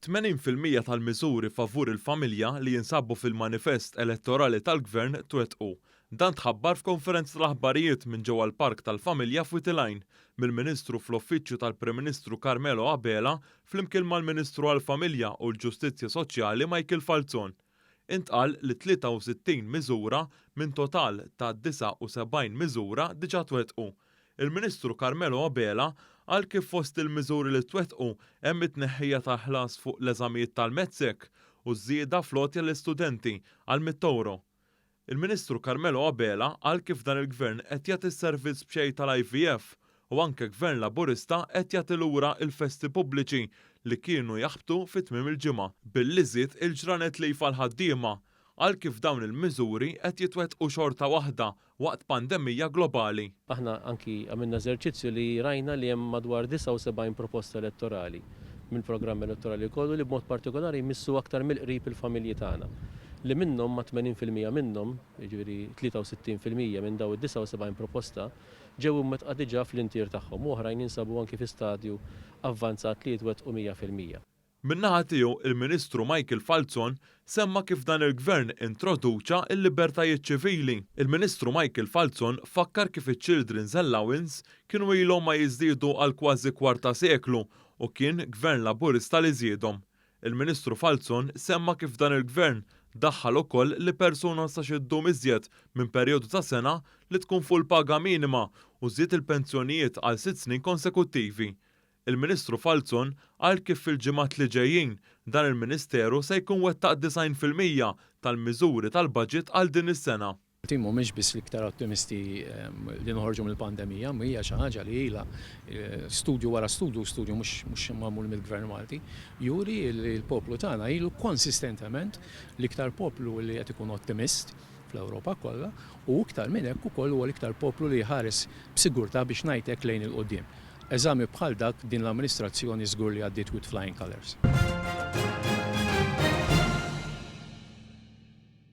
80% tal-miżuri favur il-familja li jinsabu fil-manifest elettorali tal-Gvern twettqu. Dan tħabbar f'konferenza tal-aħbarijiet minn ġewwa l-Park tal-Familja f'Wied il-Għajn mill-Ministru fl-Uffiċċju tal-Prim Ministru Carmelo Abela flimkien mal-Ministru għall-Familja u l-Ġustizzja Soċjali Michael Falzon. Intqal li 63 miżura minn total ta' 79 miżura diġà twettqu. Il-Ministru Carmelo Abela qal kif fost il-miżuri li twettqu hemm it-tneħħija tal-ħlas fuq l-eżamijiet tal-MATSEC u ż-żieda fl-għotja lill-istudenti għal 100 ewro. Il-Ministru Carmelo Abela qal kif dan il-Gvern qed jagħti s-servizz b'xejn tal-IVF u anke Gvern Laburista qed jagħti lura l-festi pubbliċi li kienu jaħbtu fi tmiem il-ġimgħa billi żied il-ġranet leave għall-ħaddiema. Qal kif dawn il-miżuri qed jitwettqu xorta waħda waqt pandemija globali. Aħna anki għamilna eżerċizzju li rajna li hemm madwar 79 proposta elettorali mill-programm elettorali kollu li b'mod partikolari jmissu aktar mill-qrib il-familji tagħna. Li minnhom ma' 80% minnhom, jiġifieri 63% minn dawn id-79 proposta, ġew imwettqa diġà fl-intier tagħhom u oħrajn jinsabu anki fi stadju avvanzat li jitwettqu 100%. Min-naħa tiegħu, il-Ministru Michael Falzon semma kif dan il-Gvern introduċa l-libertajiet ċivili. Il-Ministru Michael Falzon fakkar kif iċ-Children's Allowance kienu ilhom ma jiżdiedu għal kważi kwarta seklu u kien Gvern Laburista li żiedhom. Il-Ministru Falzon semma kif dan il-Gvern daħħal ukoll li persuna ma tistax iddum iżjed minn perjodu ta' sena li tkun fuq il-paga minima u żied il-pensjonijiet għal sitt snin konsekuttivi. Il-Ministru Falzon qal kif fil-ġimgħat li ġejjin, dan il-Ministeru se jkun wettaq 90% tal-miżuri tal-budget għal din is-sena. Maltin mhumiex biss l-iktar ottimisti li noħorġu mill-pandemija, imma hija xi ħaġa li ilha studju wara studju, studju mhux magħmul mill-Gvern Malti, juri li l-poplu tagħna ilu konsistentement l-iktar poplu li qed ikun ottimist fl-Ewropa kollha u iktar minn hekk ukoll huwa l-iktar poplu li jħares b'sigurtà biex ngħid hekk lejn 'il quddiem. Eżami bħal dak din l-amministrazzjoni żgur li għaddiet with flying colours.